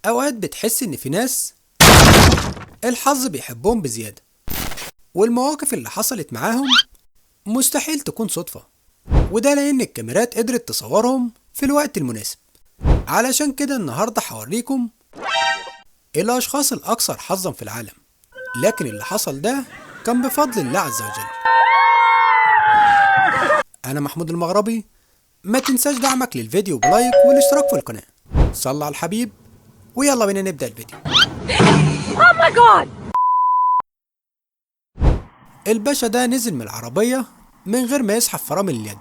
أوقات بتحس إن في ناس الحظ بيحبهم بزيادة، والمواقف اللي حصلت معاهم مستحيل تكون صدفة، وده لأن الكاميرات قدرت تصورهم في الوقت المناسب. علشان كده النهاردة هوريكم الأشخاص الأكثر حظا في العالم، لكن اللي حصل ده كان بفضل الله عز وجل. أنا محمود المغربي، ما تنساش دعمك للفيديو ب like والاشتراك في القناة. صلى على الحبيب ويلا بينا نبدأ الفيديو. Oh my God! الباشا ده نزل من العربية من غير ما يسحب فرامل اليد،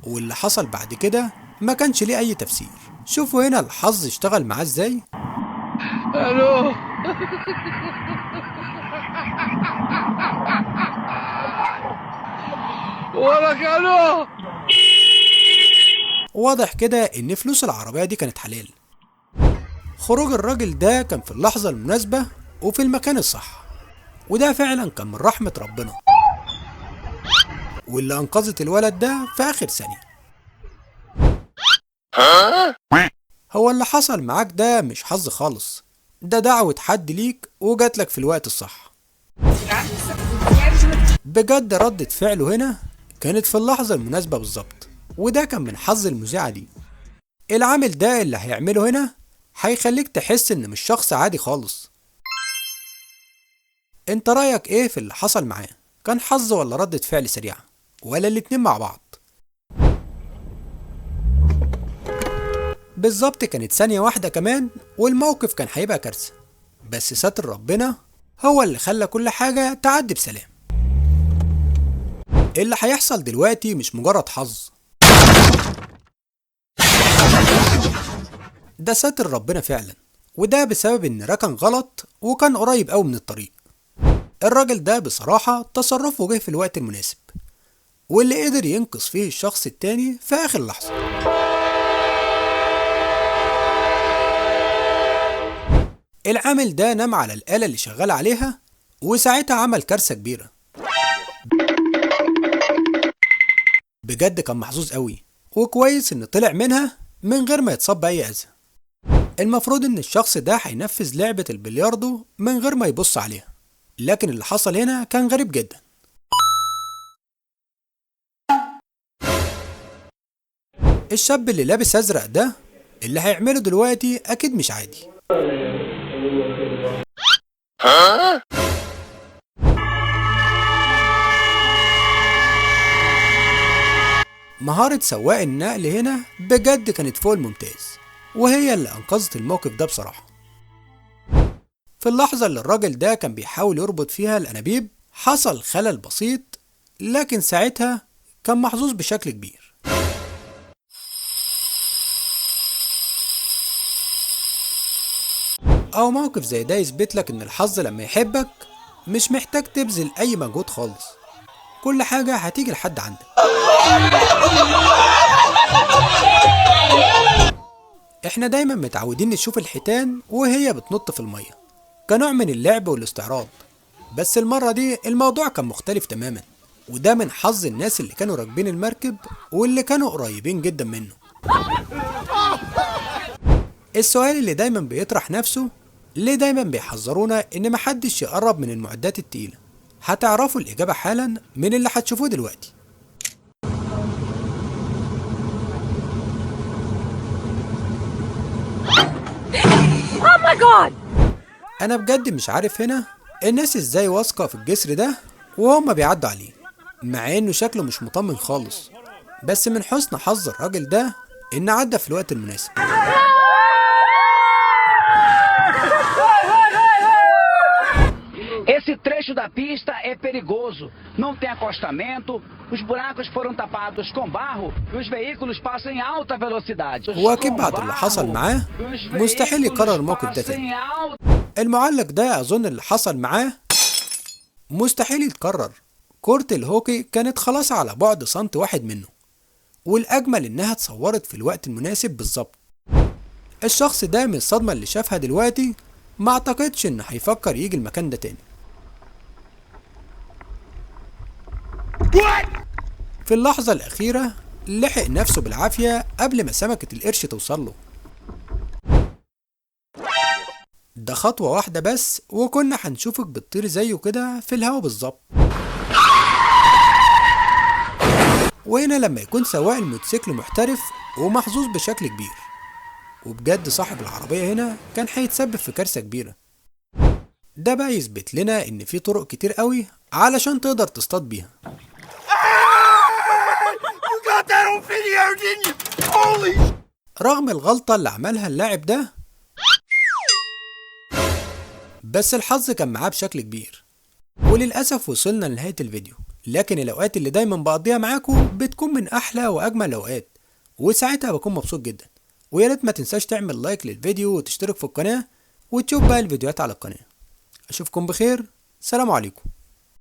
واللي حصل بعد كده ما كانش ليه أي تفسير. شوفوا هنا الحظ اشتغل معاه ازاي. الو ولك الو. واضح كده ان فلوس العربية دي كانت حلال. خروج الراجل ده كان في اللحظة المناسبة وفي المكان الصح، وده فعلا كان من رحمة ربنا، واللي أنقذت الولد ده في آخر ثانية. هو اللي حصل معاك ده مش حظ خالص، ده دعوة حد ليك وجاتلك في الوقت الصح. بجد ردة فعله هنا كانت في اللحظة المناسبة بالظبط، وده كان من حظ المذيعة دي. العامل ده اللي هيعمله هنا هيخليك تحس ان مش شخص عادي خالص. انت رأيك ايه في اللي حصل معاه؟ كان حظ ولا ردة فعل سريعة ولا الاتنين مع بعض؟ بالظبط كانت ثانية واحدة كمان والموقف كان هيبقى كارثة، بس ستر ربنا هو اللي خلى كل حاجة تعدي بسلام. اللي هيحصل دلوقتي مش مجرد حظ، ده ستر ربنا فعلا، وده بسبب ان ركن غلط وكان قريب قوي من الطريق. الراجل ده بصراحة تصرفه جه في الوقت المناسب، واللي قدر ينقذ فيه الشخص التاني في آخر لحظة. العامل ده نام على الآلة اللي شغال عليها، وساعتها عمل كارثة كبيرة. بجد كان محظوظ قوي، وكويس ان طلع منها من غير ما يتصاب بأي أذى. المفروض ان الشخص ده هينفذ لعبة البلياردو من غير ما يبص عليها، لكن اللي حصل هنا كان غريب جدا. الشاب اللي لابس ازرق ده اللي هيعمله دلوقتي اكيد مش عادي. مهارة سواق النقل هنا بجد كانت فوق الممتاز، وهي اللي أنقذت الموقف ده بصراحة. في اللحظة اللي الراجل ده كان بيحاول يربط فيها الأنابيب حصل خلل بسيط، لكن ساعتها كان محظوظ بشكل كبير. أو موقف زي ده يثبت لك إن الحظ لما يحبك مش محتاج تبذل أي مجهود خالص، كل حاجة هتيجي لحد عندك. احنا دايما متعودين نشوف الحيتان وهي بتنط في المية كنوع من اللعب والاستعراض، بس المرة دي الموضوع كان مختلف تماما، وده من حظ الناس اللي كانوا راكبين المركب واللي كانوا قريبين جدا منه. السؤال اللي دايما بيطرح نفسه، ليه دايما بيحذرونا ان محدش يقرب من المعدات التقيلة؟ هتعرفوا الإجابة حالا من اللي هتشوفوه دلوقتي. Oh my God! أنا بجد مش عارف هنا الناس إزاي واثقة في الجسر ده وهم بيعدوا عليه، مع إنه شكله مش مطمن خالص، بس من حسن حظ الراجل ده إن عدى في الوقت المناسب. Esse trecho da pista é perigoso, não tem acostamento, os buracos foram tapados com barro e os veículos passam em alta velocidade. هو أكيد بعد اللي حصل معاه مستحيل يكرر الموقف ده تاني. المعلق ده أظن اللي حصل معاه مستحيل يتكرر. كرة الهوكي كانت خلاص على بعد سنت واحد منه، والأجمل إنها اتصورت في الوقت المناسب بالظبط. الشخص ده من الصدمة اللي شافها دلوقتي ما اعتقدش إنه هيفكر يجي المكان ده تاني. في اللحظة الأخيرة لحق نفسه بالعافية قبل ما سمكة القرش توصل له. ده خطوة واحدة بس وكنا هنشوفك بتطير زيه كده في الهوا بالظبط. وهنا لما يكون سواق الموتوسيكل محترف ومحظوظ بشكل كبير، وبجد صاحب العربية هنا كان هيتسبب في كارثة كبيرة. ده بقى يثبت لنا إن في طرق كتير قوي علشان تقدر تصطاد بيها. رغم الغلطة اللي عملها اللاعب ده، بس الحظ كان معاه بشكل كبير. وللأسف وصلنا لنهاية الفيديو، لكن الأوقات اللي دايما بقضيها معاكم بتكون من أحلى وأجمل الأوقات، وساعتها بكون مبسوط جدا. ويا ريت ما تنساش تعمل لايك للفيديو وتشترك في القناة وتشوف باقي الفيديوهات على القناة. أشوفكم بخير، سلام عليكم.